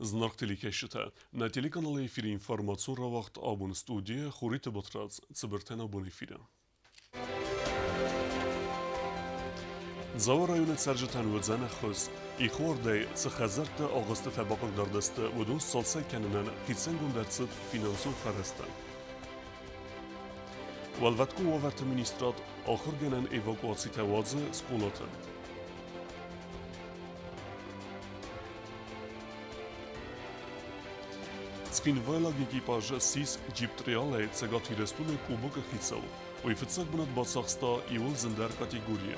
Зынаргъ телекӕсджытӕ, нӕ телеканалы эфиры информацион рауагъд абон студийы Хуриты Батрадз, цыбыртӕн абон эфиры. Дзауы районы цӕрджытӕн уыдзӕн ӕххуыс. Ихуардӕй цы хӕдзӕртты агъуыстытӕ бахъыгдард сты, уыдон сцалцӕг кӕнынӕн хицӕнгонд ӕрцыд финансон фӕрӕзтӕ. Уӕлвӕткон уавӕрты министрад ахуыргӕнӕн эвакуацитӕ уадзы скъолаты. Цхинвайлаг экипаж ссис Джип-Триалӕй Цӕгат Ирыстоны Кубокы хицау. Уый фыццаг бынат бацахста иуыл зындӕр категорийы.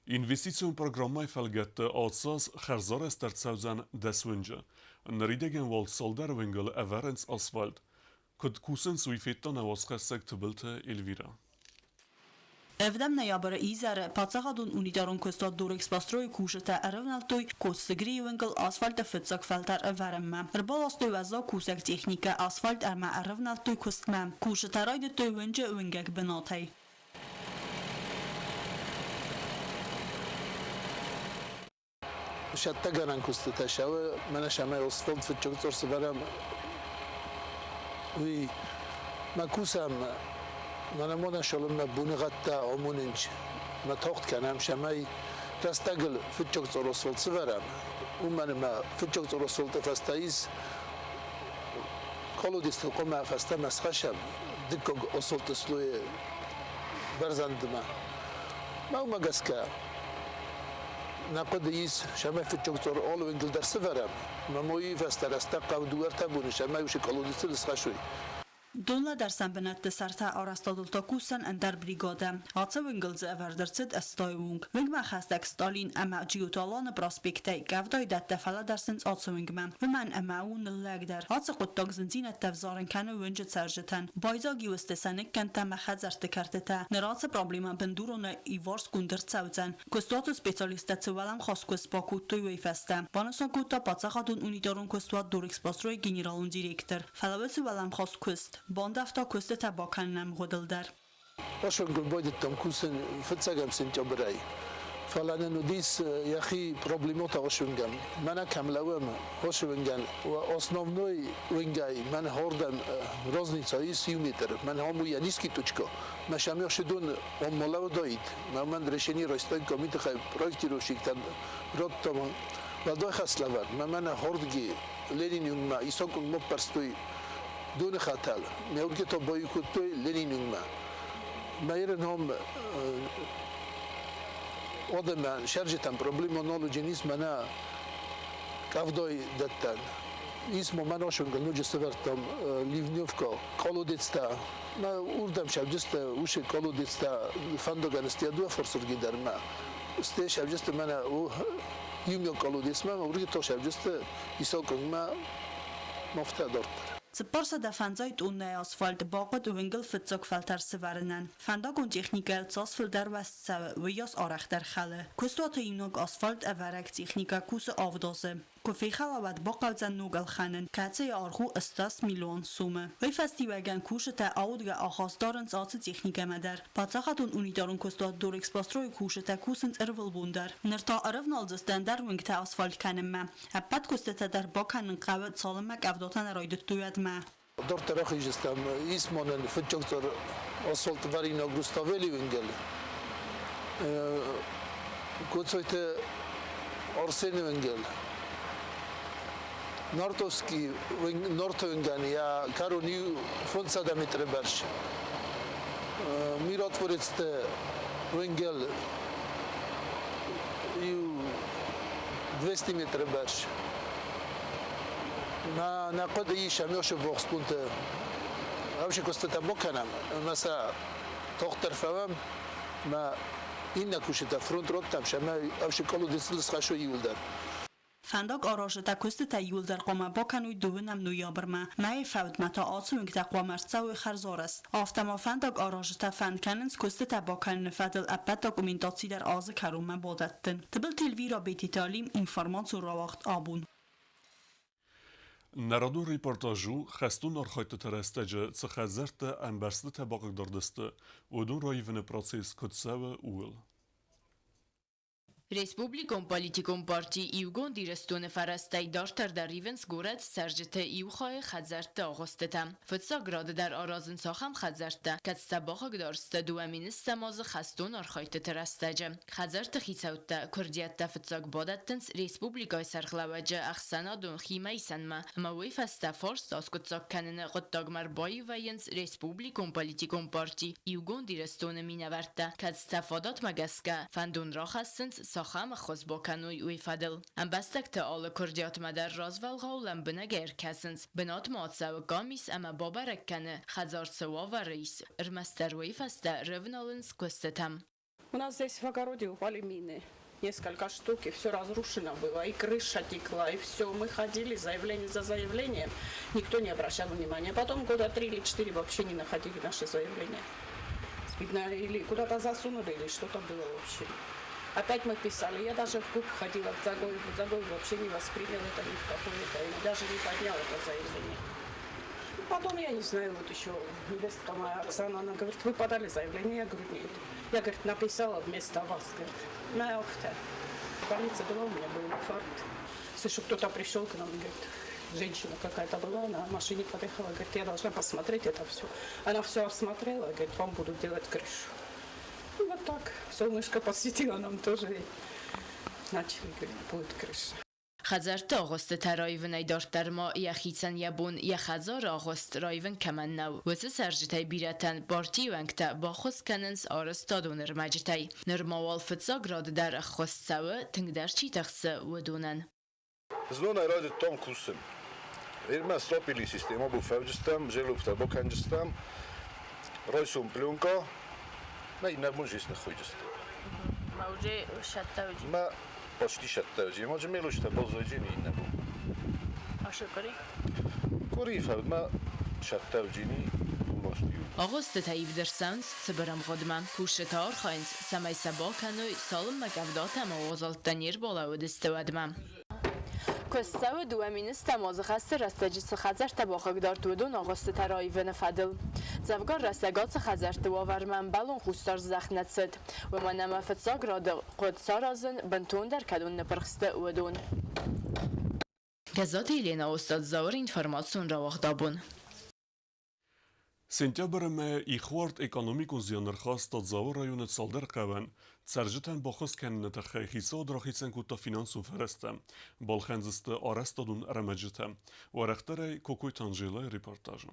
Инвестицион программӕйы фӕлгӕтты ацы аз хӕрзарӕзт ӕрцӕудзӕн 10 уынджы. Ныридӕгӕн уал цалдӕр уынгыл ӕвӕрынц асфальт. Куыд кусынц, уый федта нӕ уацхӕссӕг Тыбылты Эльвирӕ. Ӕвдӕм ноябры изӕры паддзахадон унитарон куыстуат Дорэкспострой-ы кусджытӕ ӕрӕвнӕлдтой Коцты Грийы уынгыл асфальты фыццаг фӕлтӕр ӕвӕрынмӕ. Ӕрбаластой уӕззау кусӕг техникӕ, асфальт ӕмӕ ӕрӕвнӕлдтой куыстмӕ. Кусджытӕ райдыдтой уынджы уынгӕг бынатӕй. Сӕттӕгӕнӕн куыстытӕ сӕуы, мӕнӕ сӕмӕ Освальд фыццаг цъор сывӕрӕм, уый мӕ кусӕм, мӕнӕ мона шалынмӕ боныгъӕдтӕ амонынч, мӕ тагъд кӕнӕм, сӕмӕй рӕстӕгыл фыццаг цъор Освальд сывӕрӕм, уымӕн ӕмӕ фыццаг цъор Освальды фӕстӕ ис колодецтыл хъуамӕ фӕстӕмӕ схӕссӕм дыккаг Освальды слойы бӕрзӕндмӕ. Мӕ уымӕ гӕсгӕ нӕ хъуыды ис, сӕмӕй фыццаг цъор алы уынгыл дӕр сывӕрӕм, мӕ мойы фӕстӕ рӕстӕг хъӕуы дыууӕ-ӕртӕ боны сӕмӕй уыцы колодецыл схӕссой. Донлӕдӕрсӕн бынӕтты сӕртӕ арӕзтадыл та кусӕн ӕндӕр бригадӕ. Ацы уынгыл дзы ӕвӕрд ӕрцыд ӕстай уынг. Уынгмӕ хӕстӕг Сталин ӕмӕ Джиоты Аланы проспектӕй къӕвдайы дӕттӕ фӕлӕдӕрсынц ацы уынгмӕ. Уымӕн ӕмӕ у ныллӕгдӕр. Ацы хъуыддаг зындзинӕдтӕ ӕвзарын кӕны уынджы цӕрджытӕн. Байдзаг-иу сты сӕ ныккӕндтӕ ӕмӕ хӕдзӕртты кӕртытӕ. Ныр ацы проблемӕ бындуронӕй иуварсгонд ӕрцӕудзӕн. Куыстуаты специалисттӕ цы уӕлӕмхас куыст бакодтой, уый фӕстӕ, банысан кодта паддзахадон унитарон куыстуат Дорэкспострой-ы генералон директор. Фӕлӕ уыцы уӕлӕмхас куыст бандӕвта куыстытӕ бакӕныны ӕмгъуыдыл дӕр. Ошонгыл байдыдтам кусын фыццӕгӕм сентябрӕй. Фӕлӕ нын уыдис йӕхи проблемотӕ Ошунгӕн. Мӕнӕ кӕм лӕууӕм Ошунгӕн, основной уынгӕй мӕн хордӕм розница ис иу метр. Мӕн ам у йӕ низкий точка. Мӕ сӕм он молӕудаид. Мӕ мӕн решение райстой комитетӕй проектировщиктӕн радтам уӕлдай хӕслӕвӕрд. Мӕ мӕнӕ хордги Ленин уынгмӕ исокун моппӕрстой доны хӕтӕл. Мӕ то баиу кодтой Ленин уынгмӕ. Мӕйры ном адӕмӕн, сӕрджытӕн проблема нал уыдзӕнис мӕнӕ къӕвдай дӕттӕн. Ис ма мӕн ошонгыл ноджы сӕвӕрдтам ливневка, колодецтӕ. Мӕ уырдӕм сӕвджыстӕ уыцы колодецтӕ фӕндагӕн сты дыууӕ форсырги дӕр мӕ. Сте сӕвджысты мӕнӕ иумиаг колодецмӕ, мӕ уырдыгӕй то сӕвджысты исоконгмӕ мафтӕ дарддӕр. 405 тоннӕйы асфальт бахъуыд уынгыл фыццаг фӕлтӕр сывӕрынӕн. Фӕндагон техникӕйыл цас фылдӕр уӕз цӕуы, уыйас арӕхдӕр хӕлы. Куыстуаты иунӕг асфальт ӕвӕрӕг техникӕ кусы авд азы. Куы фехӕла, уӕд бахъӕудзӕн ног ӕлхӕнын, кӕцыйы аргъ у 80 миллион сомы. Уый фӕстиуӕгӕн кусджытӕ аудгӕ ахаст дарынц ацы техникӕмӕ дӕр. Паддзахадон унитарон куыстуат Дорэкспострой-ы кусджытӕ кусынц ӕрвылбон дӕр. Ныр та ӕрӕвналдзысты ӕндӕр уынгтӕ асфальт кӕнынмӕ. Ӕппӕт куыстытӕ дӕр бакӕнын хъӕуы, цалынмӕ къӕвдатӕ нӕ райдыдтой, уӕдмӕ. Дарддӕр ахизыстӕм Исмонӕн фыццагдӕр асфальт варинаг Руставели уынгыл. Коцойты Арсены уынгыл. Нартовский Нарты уынгӕн йӕ кӕрон иу 500 метры бӕрц. Миротворецты уынгыл иу 200 метры бӕрц. Нӕ хъуыды ис ӕмӕ бокспунты ӕвзаг куыстытӕ бакӕнӕм ӕмӕ сӕ тагъддӕр фӕуӕм ӕмӕ иннӕ кусджытӕ фронт радтам сӕмӕ ӕвзаг колодецыл схӕссой иуылдӕр. Фӕндаг аразджытӕ куыстытӕ иууылдӕр хъуамӕ бакӕной дыууынӕм ноябрмӕ. Мӕйы фӕудмӕ та ацы уынгтӕ хъуамӕ ӕрцӕуой хӕрзарӕзт. Афтӕ ма фӕндаг аразджытӕ фӕнд кӕнынц куыстытӕ бакӕныны фӕдыл ӕппӕт документаци дӕр азы кӕронмӕ бадӕттын. Тыбылты Эльвира, Бететы Алим, информацион рауагъд абон. Нӕ радон репортаж у, хӕстон архайдтыты рӕстӕджы цы хӕдзӕрттӕ ӕмбӕрзтытӕ бахъыгдард сты, уыдон раивыны процесс куыд цӕуы, ууыл. Республикон политикон парти Иугонд Ирыстоны фӕрӕзтӕй дарддӕр дӕр ивынц горӕты цӕрджыты иу хайы хӕдзӕртты агъуыстытӕ. Фыццаг рады дӕр аразынц ахӕм хӕдзӕрттӕ, кӕцытӕ бахъыгдард сты 2010 азы хӕстон архайдтыты рӕстӕджы. Хӕдзӕртты хицӕуттӕ куырдиӕттӕ фыццаг бадӕттынц республикӕйы сӕргълӕууӕджы ӕхсӕнадон химӕисӕнмӕ ӕмӕ уый фӕстӕ фарст аскъуыддзаг кӕныны хъуыддагмӕ ӕрбаиу вӕййынц республикон политикон парти Иугонд Ирыстоны минӕвӕрттӕ, кӕцытӕ фадатмӕ гӕсгӕ фӕндон рахӕссынц, цахӕм ӕххуыс бакӕной, уый фӕдыл. Ӕмбӕстӕгты алы куырдиатмӕ дӕр развӕлгъау лӕмбынӕг ӕркӕсынц, бынатмӕ ацӕуы къамис ӕмӕ бабӕрӕг кӕны, хӕдзар цы уавӕры ис, ӕрмӕстдӕр уый фӕстӕ рывналынц куыстытӕм. У нас здесь в огороде упали мины. Несколько штук, и все разрушено было, и крыша текла, и все. Мы ходили заявление за заявлением, никто не обращал внимания. Потом года 3 или 4 вообще не находили наши заявления. Видно, или куда-то засунули, или что-то было вообще. Опять мы писали. Я даже в ГУП ходила к Дзагоеву. Дзагоев вообще не воспринял это ни в какую, это, и даже не поднял это заявление. Потом, я не знаю, вот еще невестка моя Оксана, она говорит: «Вы подали заявление?» Я говорю: «Нет». «Я, — говорит, — написала вместо вас», говорит. На афте. В больнице была, у меня был инфаркт. Слышу, кто-то пришел к нам, говорит, женщина какая-то была, на машине подъехала, говорит: «Я должна посмотреть это все». Она все осмотрела, говорит: «Вам будут делать крышу». Ну, вот так. Солнышко посветило нам тоже. И начали, говорит, будет крыша. Хӕдзӕртты агъуыстытӕ раивынӕй дарддӕр ма йӕхицӕн йӕ бон йӕ хӕдзары агъуыст раивын кӕмӕн нӕу, уыцы цӕрджытӕй бирӕтӕн партийы уӕнгтӕ баххуыс кӕнынц арӕзтадон ӕрмӕджытӕй. Нырма уал фыццаг рады дӕр ӕххуыс цӕуы, тынгдӕр чи тыхсы, уыдонӕн. Знонӕй райдыдтам кусын. Ӕрмӕст стропили системӕ буфӕвджыстӕм, желобтӕ бакӕнджыстӕм, райсом пленка, мӕ иннӕ бон жест ныххойджысты. Ма уже сӕттӕуджи? Мӕ почти сӕттӕуджи, ма мелочтӕ баззайджи иннӕ бон. А шы къуыри? Къуырийы фӕудмӕ сӕттӕуджини полностью. Агъуыстытӕ ивд ӕрцӕуынц цыбыр ӕмгъуыдмӕ. Кусджытӕ архайынц, цӕмӕй сӕ бакӕной, цалынмӕ къӕвдатӕ ӕмӕ уазӕлттӕ не рбалӕууыдысты, уӕдмӕ. Куыст цӕуы 2010 азы хӕсты рӕстӕджы цы хӕдзӕрттӕ бахъыгдард, уыдон агъуыстытӕ раивыны фӕдыл. Дзӕвгар рӕстӕг ацы хӕдзӕртты уавӕрмӕ ӕмбӕлон хъусдард здӕхт нӕ цыд, уымӕн ӕмӕ фыццаг рады хъуыд саразын, бынтондӕр кӕдон ныпырх сты, уыдон. Гӕззаты Еленӕ, Остъаты Зауыр, информацион рауагъд «Абон». Сентябры мӕйы ихуард экономикон зиан ӕрхаста Дзауы районы цалдӕр хъӕуӕн. Цӕрджытӕн баххуыс кӕныны тыххӕй хицауад рахицӕн кодта финансон фӕрӕзтӕ. Балхӕндзысты арӕзтадон ӕрмӕджытӕ. Уӕрӕхдӕрӕй Кокойты Анжелӕйы репортажы.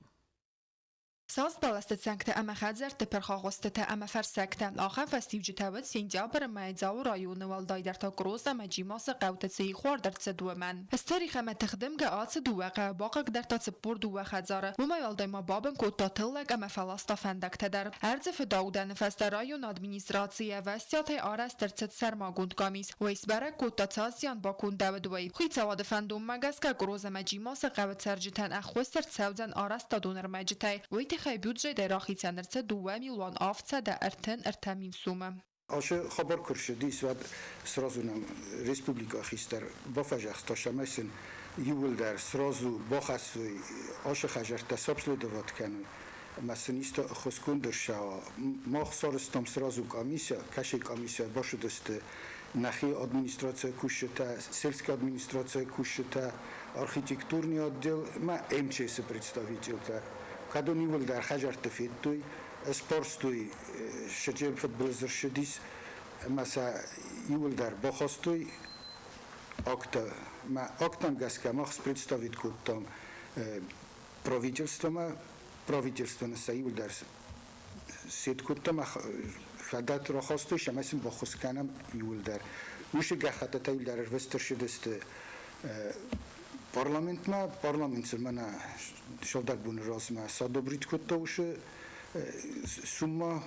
Саст бӕлӕсты цӕнгтӕ ӕмӕ хӕдзӕртты пырх агъуыстытӕ ӕмӕ фӕрсӕгтӕ. Ахӕм фӕстиуджытӕ уыд сентябры мӕйы Дзауы районы, уӕлдайдӕр та Къроз ӕмӕ Джимасы хъӕуты цы ихуард ӕрцыд, уымӕн. Стыр их ӕмӕ тыхдымгӕ ацы дыууӕ хъӕуы бахъыгдардта 42 хӕдзары. Уымӕй уӕлдай ма бабын кодта тыллӕг ӕмӕ фӕласта фӕндӕгтӕ дӕр. Ӕрдзы фыдаудӕны фӕстӕ районы администрацийы ӕвӕстиатӕй арӕзт ӕрцыд сӕрмагонд къамис. Уый сбӕрӕг кодта, цас зиан бакондӕуыд, уый. Хицауады фӕндонмӕ гӕсгӕ Къроз ӕмӕ Джимасы хъӕуы цӕрджытӕн ӕххуыс ӕрцӕудзӕн арӕзтадон ӕрмӕджытӕй. Уый тыххӕй бюджетӕй рахицӕн ӕрцыд 2 733 000 сомы. Ашы хабар куы рцыдис, уӕд сразу нӕм республикӕйы хистӕр бафӕдзӕхста, цӕмӕй сын иууылдӕр сразу бахӕссой ашы хӕдзӕрттӕ, собследовать кӕной ӕмӕ сын исты ӕххуысгонд ӕрцӕуа. Мах сарӕзтам сразу комиссия, кӕсӕй комиссия бацыдысты нӕхи администрацийы кусджытӕ, сельская администрацийы кусджытӕ, архитектурный отдел ӕмӕ МЧС-ы представительтӕ. Кӕдон иууылдӕр хӕдзӕртты федтой, сбарстой, цы фыдбылыз ӕрцыдис ӕмӕ сӕ иууылдӕр бахастой акттӕ. Мӕ акттӕм гӕсгӕ мах спредставить кодтам правительствомӕ, правительство сӕ иууылдӕр сет кодтам, фадат рахастой, цӕмӕй сын баххуыс кӕнӕм иууылдӕр. Уыцы гӕххӕттытӕ иууылдӕр ӕрвыст ӕрцыдысты парламентмӕ, парламент сын мӕнӕ цалдӕр боны размӕ содобрить кодта уыцы суммӕ.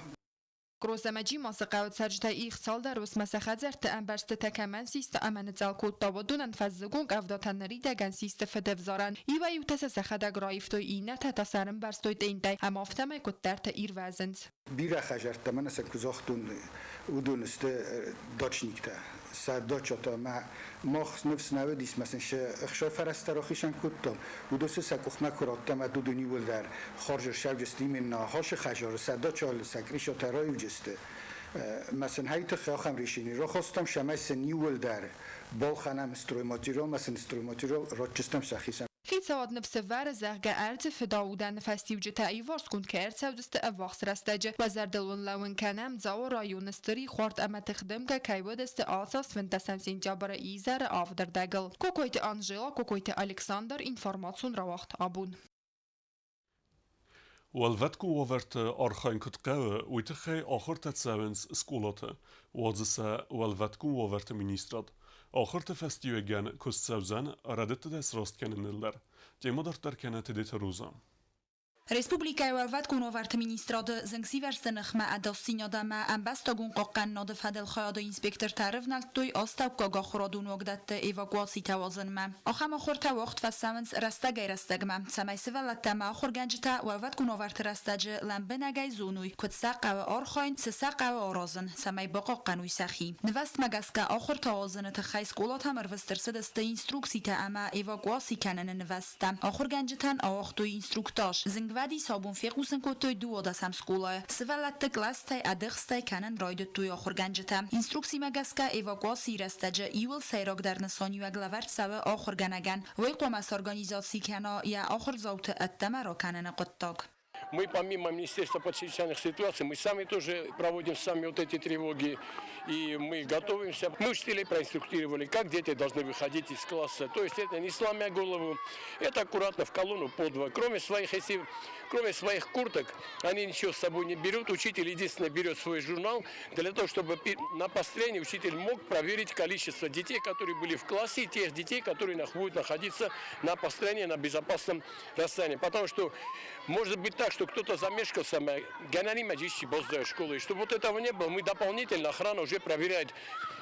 Къроз ӕмӕ Джимасы хъӕуы цӕрджытӕ их цалдӕр уысммӕ сӕ хӕдзӕртты ӕмбӕрзтытӕ кӕмӕн систа ӕмӕ ныцъцъӕл кодта, уыдонӕн фӕззыгон къӕвдатӕ ныридӕгӕн систы фыдӕвзарӕн. Иуӕй-иутӕ сӕ сӕхӕдӕг раивтой, иннӕтӕ та сӕ ӕрӕмбӕрзтой тъентӕй ӕмӕ афтӕмӕй куыддӕрты ирвӕзынц. Бирӕ хӕдзӕрттӕ, мӕнӕ сӕ куы загътон, уыдон сты дачниктӕ. Сӕ дачӕтӕ мӕ мах ныфс нӕ уыдис, мӕ сын се хсӕв фӕрӕзтӕ рахицӕн кодтам. Уыдосы сӕ къухмӕ куы радтам, ӕд уыдон иууылдӕр хорз ссӕуджысты именно Ахасы хӕдзары, сӕ дачӕйыл сӕ кришатӕ раивджысты. Мӕ сын хай тыххӕй ахӕм решени рахастам, цӕмӕй сын иууылдӕр балхӕнӕм стройматериал, мӕ сын стройматериал ратджыстӕм сӕхицӕн. Хицауад ныфс ӕвӕры, зӕгъгӕ, ӕрдзы фыдаудӕны фӕстиуджытӕ иуварсгонд кӕй ӕрцӕудзысты ӕввахс рӕстӕджы. Уӕ зӕрдыл уын лӕууын кӕнӕм, Дзауы районы стыр ихуард ӕмӕ тыхдымгӕ кӕй уыдысты ацы аз фынддӕсӕм сентябры изӕры авды рдӕгыл. Кокойты Анжела, Кокойты Александр, информацион рауагъд абон. Уӕлвӕткон уавӕрты архайын куыд хъӕуы, уый тыххӕй ахуыртӕ цӕуынц скъолаты, уадзы сӕ Уӕлвӕткон уавӕрты министрад. Ахуырты фӕстиуӕгӕн куыст цӕудзӕн рӕдыдтытӕ сраст кӕныныл дӕр. Темӕ дарддӕр кӕны Тедеты Роза. Республикӕйы Уӕлвӕткон уавӕрты министрады зынгсивӕрзты ныхмӕ ӕдасдзинад ӕмӕ ӕмбӕстагон хъахъхъӕнынады фӕдыл хайады инспектортӕ ӕрывнӕлдтой астӕуккаг ахуырадон уагдӕтты эвакуацитӕ уадзынмӕ. Ахӕм ахуыртӕ уагъд фӕцӕуынц рӕстӕгӕй-рӕстӕгмӕ, цӕмӕй сывӕллӕттӕ ӕмӕ ахуыргӕнджытӕ уӕлвӕткон уавӕрты рӕстӕджы лӕмбынӕгӕй зоной, куыд сӕ хъӕуы архайын, цы сӕ хъӕуы аразын, цӕмӕй бахъахъхъӕной сӕхи. Нывӕзтмӕ гӕсгӕ ахуыртӕ уадзыны тыххӕй скъолатӕм ӕрвыст ӕрцыдысты инструкцитӕ ӕмӕ эвакуаци кӕныны нывӕзттӕ. Ахуыргӕнджытӕн ауагътой инструктаж. Зынгвӕдис абон фехъусын кодтой дыууадӕсӕм скъолайы. Сывӕллӕтты кълӕстӕй ӕдыхстӕй кӕнын райдыдтой ахуыргӕнджытӕ. Инструкцимӕ гӕсгӕ эвакуацийы рӕстӕджы иууыл сӕйрагдӕр нысаниуӕг лӕвӕрд цӕуы ахуыргӕнӕгӕн. Уый хъуамӕ сорганизаци кӕна йӕ ахуырдзауты ӕддӕмӕ ракӕныны хъуыддаг. Мы помимо Министерства по чрезвычайных ситуаций, мы сами тоже проводим сами вот эти тревоги, и мы готовимся. Мы учителей проинструктировали, как дети должны выходить из класса. То есть это не сломя голову, это аккуратно в колонну по два. Кроме своих, если, кроме своих курток, они ничего с собой не берут. Учитель единственное берет свой журнал для того, чтобы на построении учитель мог проверить количество детей, которые были в классе, и тех детей, которые будут находиться на построении на безопасном расстоянии. Потому что может быть так, что кто-то замешкался, гӕнӕн ис школы. И чтобы вот этого не было, мы дополнительно, охрана уже проверяет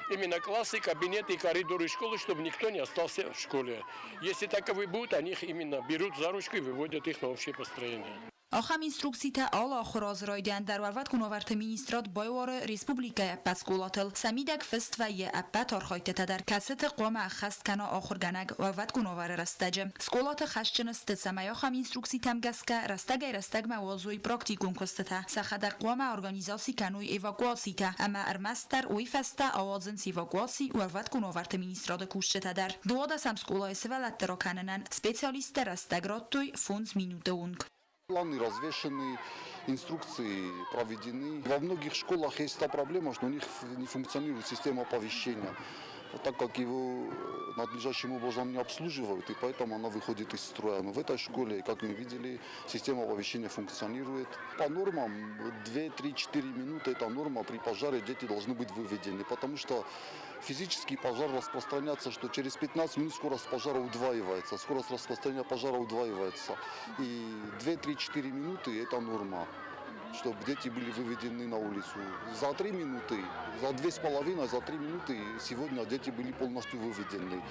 именно классы, кабинеты и коридоры школы, чтобы никто не остался в школе. Если таковые будут, они их именно берут за ручку и выводят их на общее построение. Ахӕм инструкцитӕ алы ахуыры азы райдиан дӕр Уӕлвӕткон уавӕрты министрад байуары республикӕйы ӕппӕт скъолатыл. Сӕ мидӕг фыст вӕййы ӕппӕт архайдтытӕ дӕр, кӕцыты хъуамӕ ӕххӕст кӕна ахуыргӕнӕг уӕлвӕткон уавӕры рӕстӕджы. Скъолаты хӕсджын сты, цӕмӕй ахӕм инструкцитӕм гӕсгӕ рӕстӕгӕй-рӕстӕгмӕ уадзой практикон куыстытӕ, сӕхӕдӕг хъуамӕ организаци кӕной эвакуацитӕ ӕмӕ ӕрмӕстдӕр уый фӕстӕ ауадзынц эвакуаци Уӕлвӕткон уавӕрты министрады кусджытӕ дӕр. Дыууадӕсӕм скъолайы сывӕллӕтты ракӕнынӕн специалисттӕ рӕстӕг радтой фондз минуты онг. Планы развешены, инструкции проведены. Во многих школах есть та проблема, что у них не функционирует система оповещения, так как его надлежащим образом не обслуживают, и поэтому она выходит из строя. Но в этой школе, как мы видели, система оповещения функционирует. По нормам 2, 3, 4 минуты – это норма, при пожаре дети должны быть выведены, потому что физический пожар распространяется, что через 15 минут скорость пожара удваивается, скорость распространения пожара удваивается. И 2, 3, 4 минуты – это норма, чтобы дети были выведены на улицу. За 3 минуты, за 2,5, за 3 минуты сегодня дети были полностью выведены.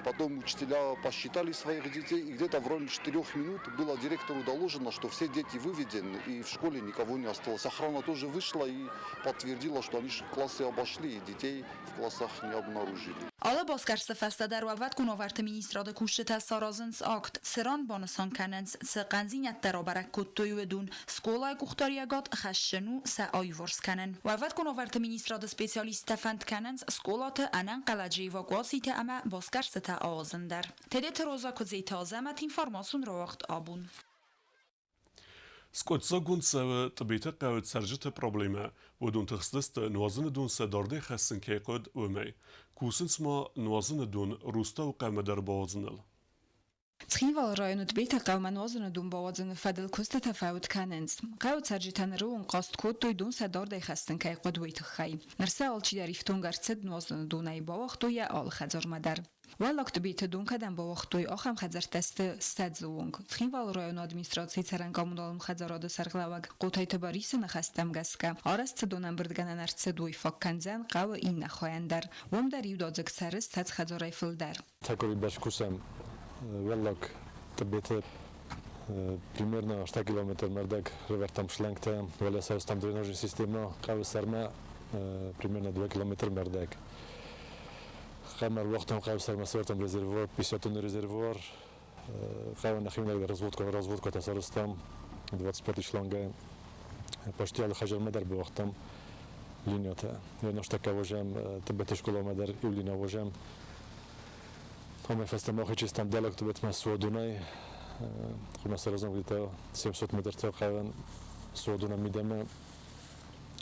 Потом учителя посчитали своих детей, и где-то в районе 4 минут было директору доложено, что все дети выведены, и в школе никого не осталось. Охрана тоже вышла и подтвердила, что они классы обошли, и детей в классах не обнаружили. Алы басгӕрсты фӕстӕ дӕр Уӕлвӕткон уавӕрты министрады кусджытӕ саразынц акт, цыран банысан кӕнынц, цы хъӕндзинӕдтӕ рабӕрӕг кодтой, уыдон. Скъолайы къухдариуӕгад хӕсджын у сӕ аиуварс кӕнын. Уӕлвӕткон уавӕрты министрады специалисттӕ фӕнд кӕнынц скъолаты ӕнӕнхъӕлӕджы эвакуацитӕ ӕмӕ басгӕрстытӕ ауадзын дӕр. Тедеты Роза Куыдзеты Азӕмӕт информацион рауагъд абон. Скъуыддзаггонд цӕуы Тъбеты хъӕуы цӕрджыты проблемӕ. Уыдон тыхстысты, нуазыны дон сӕ дардӕй хӕссын кӕй хъуыд, уымӕй. Кусынц ма нуазыны дон Рустауы хъӕумӕ дӕр бауадзыныл. Цхинвалы районы Тъбеты хъӕумӕ нуазыны дон бауадзыны фӕдыл куыстытӕ фӕуд кӕнынц. Хъӕуы цӕрджытӕ ныры онг хъаст кодтой, дон сӕ дардӕй хӕссын кӕй хъуыд, уый тыххӕй. Ныр сӕ алчидӕр ифтонг ӕрцыд нуазыны донӕй, бауагътой йӕ алы хӕдзармӕ дӕр. Уӕллаг Тъбеты дон кӕдӕм бауагътой, ахӕм хӕдзӕрттӕ сты 20-ы онг. Цхинвалы районы администрацийы цӕрӕн-коммуналон хӕдзарады сӕргълӕууӕг Хъотайты Барисы ныхӕстӕм гӕсгӕ, арӕзт цы донӕмбырдгӕнӕн ӕрцыд, уый фаг кӕндзӕн хъӕуы иннӕ хайӕн дӕр. Уым дӕр иудадзыг цӕры 20 хӕдзарӕй фылдӕр. Такой башкусӕм Уӕллаг Тъбеты примерно 100 километр мӕрдӕг рывӕрдтам шлангтӕ, уӕлӕ сарӕзтам дренажный системӕ хъӕуы сӕрмӕ примерно 2 километр мӕрдӕг. Хъӕмӕ ӕруагътам хъӕуы сӕрмӕ сӕвӕрдтам резервуар, 50 тонны резервуар. Хъӕуы нӕхимӕ разводка, разводкӕтӕ сарӕзтам 25 шлангӕй. Почти алы хӕдзармӕ дӕр бауагътам линиятӕ. Ныртӕккӕ возӕм Тыбеты скъоламӕ дӕр иу линия возӕм. Уымӕй фӕстӕмӕ ахицыстӕм дӕллаг Тыбетмӕ Суадонӕй. Хъуамӕ саразӕм где-то 700 метртӕ хъӕуӕн Суадонӕн мидӕмӕ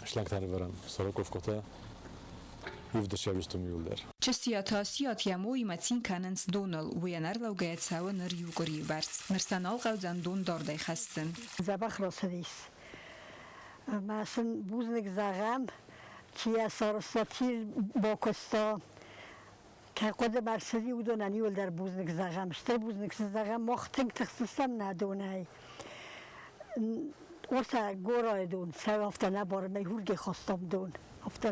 шлангтӕ ӕрӕвӕрӕм, сороковкӕтӕ ивд сӕвзтом иууылдӕр. Чысиатӕ Асиат йӕ моимӕ цин кӕнынц доныл, уый ӕнӕрлӕугӕйӕ цӕуы ныр иу къуырийы бӕрц. Ныр сӕ нал хъӕудзӕн дон дардӕй хӕссын. Дзӕбӕх рацыдис. Ӕмӕ сын бузныг зӕгъӕм, чи йӕ сарӕзта, чи бакуыста, кӕй хъуыдымӕ ӕрцыди, уыдонӕн иуылдӕр бузныг зӕгъӕм. Стыр бузныг сын зӕгъӕм, мах тынг тыхстыстӕм нӕ донӕй. Уыртӕ горайы дон, сӕ афтӕ нӕ барӕм, хурге хастам дон. Афтӕ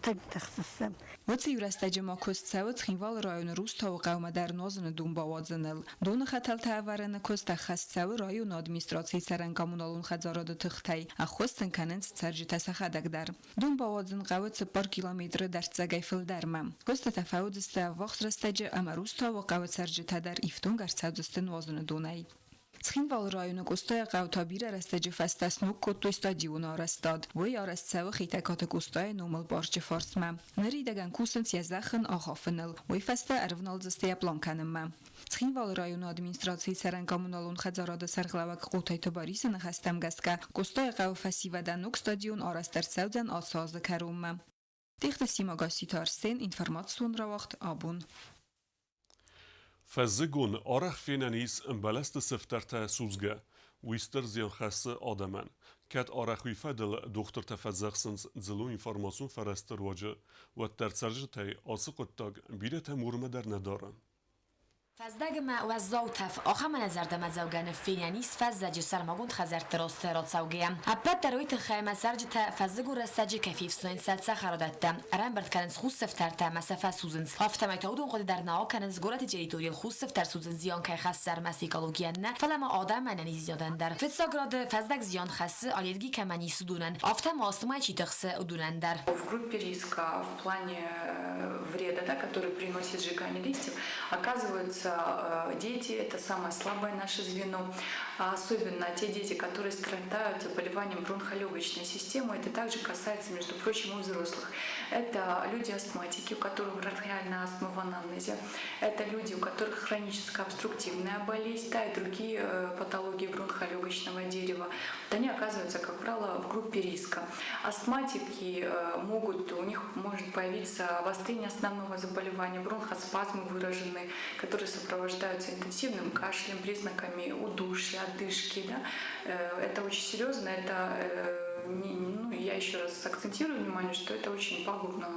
тынг тыхстыстӕм. Уыцы иу рӕстӕджы ма куыст цӕуы Цхинвалы районы Рустауы хъӕумӕ дӕр нозыны дон бауадзыныл. Доны хӕтӕлтӕ ӕвӕрыны куыст ӕххӕст цӕуы районы администрацийы цӕрӕн-коммуналон хӕдзарады тыхтӕй, ӕххуыс сын кӕнынц цӕрджытӕ сӕхӕдӕг дӕр. Дон бауадзын хъӕуы 4 километры дӕрддзӕгӕй фылдӕрмӕ. Куыстытӕ фӕуыдзысты ӕввахс рӕстӕджы ӕмӕ Рустауы хъӕуы цӕрджытӕ дӕр ифтонг ӕрцӕудзысты нуазыны донӕй. Цхинвалы районы Къостайы хъӕу та бирӕ рӕстӕджы фӕстӕ сног кодтой стадионы арӕзтад. Уый арӕзт цӕуы Хетӕгкаты Къостайы номыл парчы фарсмӕ. Ныридӕгӕн кусынц йӕ зӕххын ахафыныл, уый фӕстӕ ӕрывналдзысты йӕ план кӕнынмӕ. Цхинвалы районы администрацийы цӕрӕн-коммуналон хӕдзарады сӕргълӕууӕг Хъотайты Барисы ныхӕстӕм гӕсгӕ, Къостайы хъӕуы фӕсивӕдӕн ног стадион арӕзт ӕрцӕудзӕн ацы азы кӕронмӕ. Тъехты Сима Гасситы Арсен, информацион рауагъд абон. Фӕззыгон арӕх фенӕн ис бӕлӕсты сыфтӕртӕ судзгӕ. Уый стыр зиан хӕссы адӕмӕн. Кӕд арӕх уый фӕдыл дохтыртӕ фӕдзӕхсынц дзыллон информацион фӕрӕзты руаджы, уӕддӕр цӕрджытӕй ацы хъуыддаг бирӕтӕ мурмӕ дӕр нӕ дары. Фӕздӕгмӕ уӕззау тӕф ахӕм ӕнӕзӕрдӕмӕдзӕугӕ ныффенӕн ис фӕззӕджы сӕрмагонд хӕдзӕртты росты рацӕугӕйӕ. Ӕппӕт дӕр уый тыххӕй ӕмӕ цӕрджытӕ фӕззыгон рӕстӕджы кӕй фефснайынц сӕ цӕхӕрадӕттӕ, ӕрӕмбырд кӕнынц хус сыфтӕртӕ ӕмӕ сӕ фӕсудзынц. Афтӕмӕй та уыдон хъуыды дӕр нал кӕнынц, горӕты территорийыл хус сыфтӕр судзын зиан кӕй хӕссы ӕрмӕст экологийӕн нӕ, фӕлӕ ма адӕмы ӕнӕниздзинадӕн дӕр. Фыццаг рады фӕздӕг зиан хӕссы, аллерги кӕмӕн ис, уыдонӕн, афтӕ ма астымӕй чи тыхсы, уыдонӕн дӕр. В группе риска в плане вреда, да, который приносит сжигание листьев, оказываются дети, это самое слабое наше звено, а особенно те дети, которые страдают заболеванием бронхолегочной системы, это также касается, между прочим, и взрослых. Это люди-астматики, у которых бронхиальная астма в анамнезе, это люди, у которых хроническая обструктивная болезнь, да, и другие патологии бронхолегочного дерева. Вот они оказываются, как правило, в группе риска. Астматики могут, у них может появиться обострение основного заболевания, бронхоспазмы выраженные, которые сопровождаются интенсивным кашлем, признаками удушья, одышки. Да? Это очень серьезно, это не, ну, я еще раз акцентирую внимание, что это очень пагубно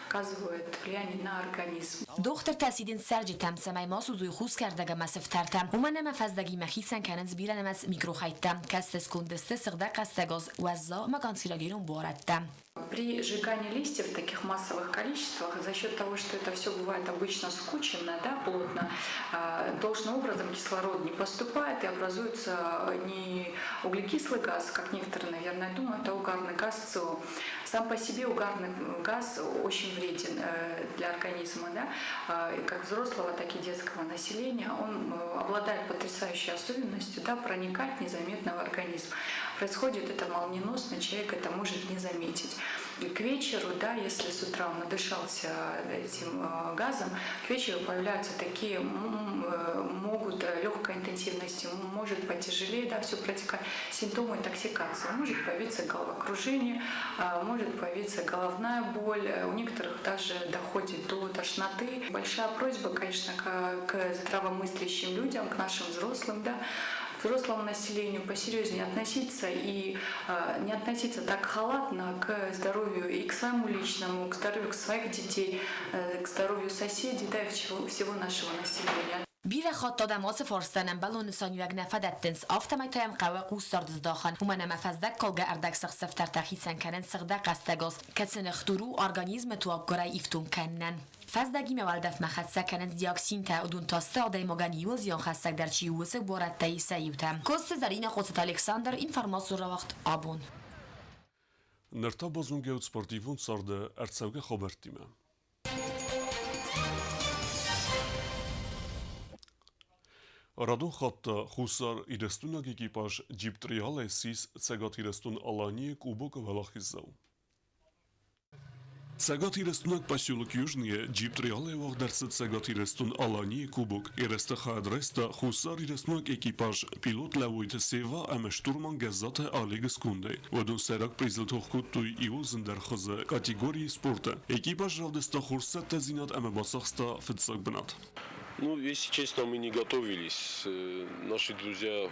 оказывает влияние на организм. Дохтыртӕ сидынц цӕрджытӕм, цӕмӕй ма судзой хус кӕрдӕг ӕмӕ сыфтӕртӕ. Уымӕн ӕмӕ фӕздӕгимӕ хицӕн кӕнынц бирӕнымӕц микрохӕйттӕ, кӕцыты сконды сты сыгъдӕг хъӕстӕгоз, уӕззау ӕмӕ канцерогенон буарадтӕ. При сжигании листьев в таких массовых количествах, за счет того, что это все бывает обычно скученно, да, плотно, должным образом кислород не поступает и образуется не углекислый газ, как некоторые, наверное, думают, а угарный газ СО. Сам по себе угарный газ очень вреден для организма, да, как взрослого, так и детского населения. Он обладает потрясающей особенностью, да, проникать незаметно в организм. Происходит это молниеносно, человек это может не заметить. И к вечеру, да, если с утра он надышался этим газом, к вечеру появляются такие, могут легкой интенсивности, может потяжелее, да, все протекать, симптомы интоксикации. Может появиться головокружение, может появиться головная боль, у некоторых даже доходит до тошноты. Большая просьба, конечно, к здравомыслящим людям, к нашим взрослым, да, взрослому населению посерьезнее относиться и не относиться так халатно к здоровью и к своему личному, к здоровью своих детей, к здоровью соседей, да, и всего нашего населения. Бирӕ хатт адӕм ацы фарстӕн ӕмбӕлон нысаниуӕг нӕ фӕдӕттынц, афтӕмӕй та йӕм хъӕуы хъусдард здахын, уымӕн ӕмӕ фӕздӕгкалгӕ ӕрдӕгсыгъд сыфтӕртӕ хицӕн кӕнынц сыгъдӕг хъӕстӕгоз, кӕцы ныхдур у организмы туаггуырӕй ифтонг кӕнынӕн. Фӕздӕгимӕ уӕлдӕфмӕ хӕццӕ кӕнынц диоксинтӕ, уыдон та сты адӕймагӕн иууыл зианхӕссӕгдӕр чи у, уыцы буарадтӕй сӕ иутӕ. Коцты Зӕринӕ, Хъоцыты Александр, информацион рауагъд абон. Ныр та базонгӕ ут спортивон царды ӕрцӕугӕ хабӕрттимӕ. Радон хатт Хуссар Ирыстойнаг экипаж Джип Триалӕй ссис Цӕгат Ирыстон-Аланийы Кубокы уӕлахиздзау. Цӕгат Ирыстойнаг поселок Южныйы Джип Триалӕй уагъд ӕрцыд Цӕгат Ирыстон-Аланийы Кубок. Ерысты хайад райста Хуссар Ирыстойнаг экипаж пилот Лӕууойты Сева ӕмӕ штурман Гӕззаты Олегы скондӕй. Уыдон сӕйраг призыл тох кодтой иууыл зындӕр хуызы категорийы спорты. Экипаж равдыста хорз цӕттӕдзинад ӕмӕ бацахста фыццаг бынат. Ну, если честно, мы не готовились. Наши друзья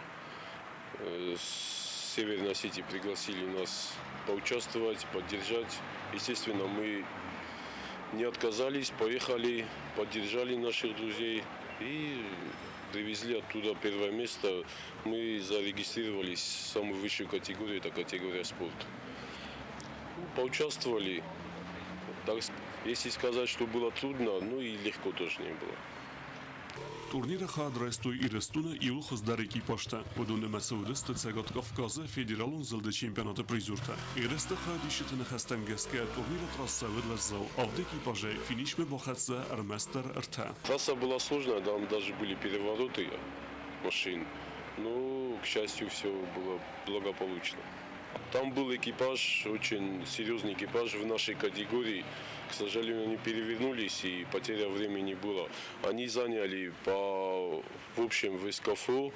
с Северной Осетии пригласили нас поучаствовать, поддержать. Естественно, мы не отказались, поехали, поддержали наших друзей и привезли оттуда первое место. Мы зарегистрировались в самую высшую категорию, это категория спорт. Ну, поучаствовали. Так, если сказать, что было трудно, ну и легко тоже не было. Турниры хайад райстой Ирыстоны иууыл хуыздӕр экипажтӕ. Уыдон нымӕцы уыдысты Цӕгат Кавказы федералон зылды чемпионаты призертӕ. Ерысты хайадисджыты ныхӕстӕм гӕсгӕ турниры трассӕ уыд уӕззау. Авд экипажӕй финишмӕ бахӕццӕ ӕрмӕстдӕр ӕртӕ. Трасса была сложная, там даже были перевороты машин. Но, к счастью, все было благополучно. Там был экипаж, очень серьезный экипаж в нашей категории. К сожалению, они перевернулись и потеря времени была. Они заняли по, в общем, в СКФО,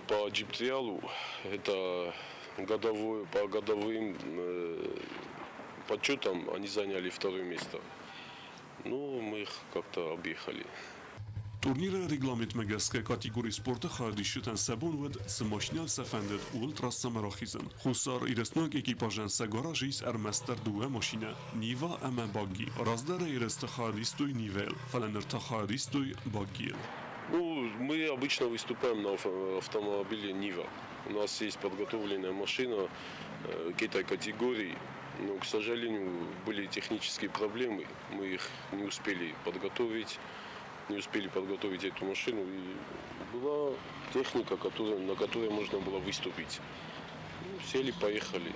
по джип-триалу, это годовой, по годовым подсчетам они заняли второе место. Ну, мы их как-то объехали. Турниры регламентмӕ гӕсгӕ категори спорты хайадисджытӕн сӕ бон уыд, цы машинӕйыл сӕ фӕндыд, ууыл трассӕмӕ рахизын. Хуссар Ирыстойнаг экипажӕн сӕ гаражы ис ӕрмӕстдӕр дыууӕ машинӕ – Нива ӕмӕ Багги. Раздӕры ерысты хайад истой Нивӕйыл, фӕлӕ ныр та хайад истой Баггийыл. Ну, мы обычно выступаем на автомобиле Нива. У нас есть подготовленная машина к этой категории, но, к сожалению, были технические проблемы, мы их не успели подготовить, не успели подготовить эту машину. И была техника, на которой можно было выступить. Ну, сели, поехали,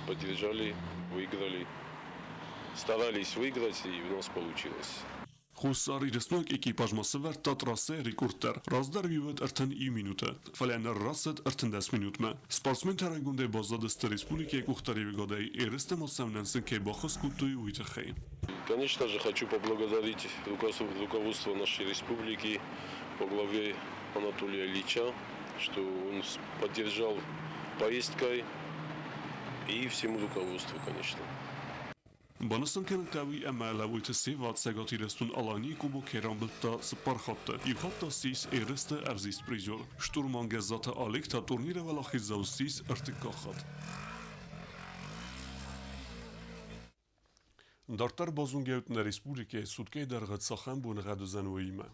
поддержали, выиграли. Старались выиграть, и у нас получилось. Хуссар Ирыстойнаг экипаж ма сӕвӕрдта трассӕйы рекорд дӕр. Раздӕр уый уыд 31 минуты, фӕлӕ ныр рацыд 13 минутмӕ. Спортсментӕ райгондӕй баззадысты республикӕйы къухдариуӕгадӕй ерыстӕм ацӕуынӕн сын кӕй баххуыс кодтой, уый тыххӕй. Конечно же, хочу поблагодарить руководство нашей республики во главе Анатолия Ильича, что он поддержал поездкой, и всему руководству, конечно. Банысан кӕнын хъӕуы ӕмӕ Лӕууойты Сева Цӕгат Ирыстон-Аланийы Кубокӕй рамбылдта цыппар хатты. Иу хатт та ссис ерысты ӕвзист призер. Штурман Гӕззаты Олег та турниры уӕлахиздзау ссис ӕртыккаг хатт. Дарддӕр базонгӕ нӕ республикӕйы суткӕйы дӕргъы цахӕм боныгъӕд уыдзӕн, уыимӕ.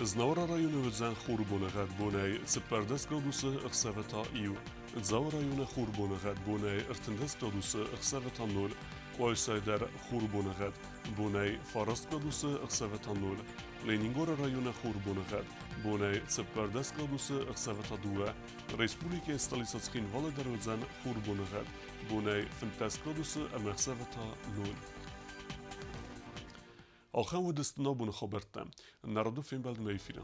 Знауыры районы уыдзӕн хурбоныгъӕд бонӕй 14 градусы, ӕхсӕвы та иу. Дзауы районы хурбоныгъӕд бонӕй 13 градусы, ӕхсӕвы та ноль. Къуайсайы дӕр хурбоныгъӕд бонӕй 9 градусы, ӕхсӕвы та ноль. Ленингоры районы хурбоныгъӕд бонӕй 14 градусы, ӕхсӕвы та дыууӕ. Республикӕйы столицӕ Цхинвалы дӕр уыдзӕн хурбоныгъӕд бонӕй 15 градусы ӕмӕ ӕхсӕвы та ноль. Ахӕм уыдысты нӕ абоны хабӕрттӕ. Народы фембӕлдмӕ эфиры.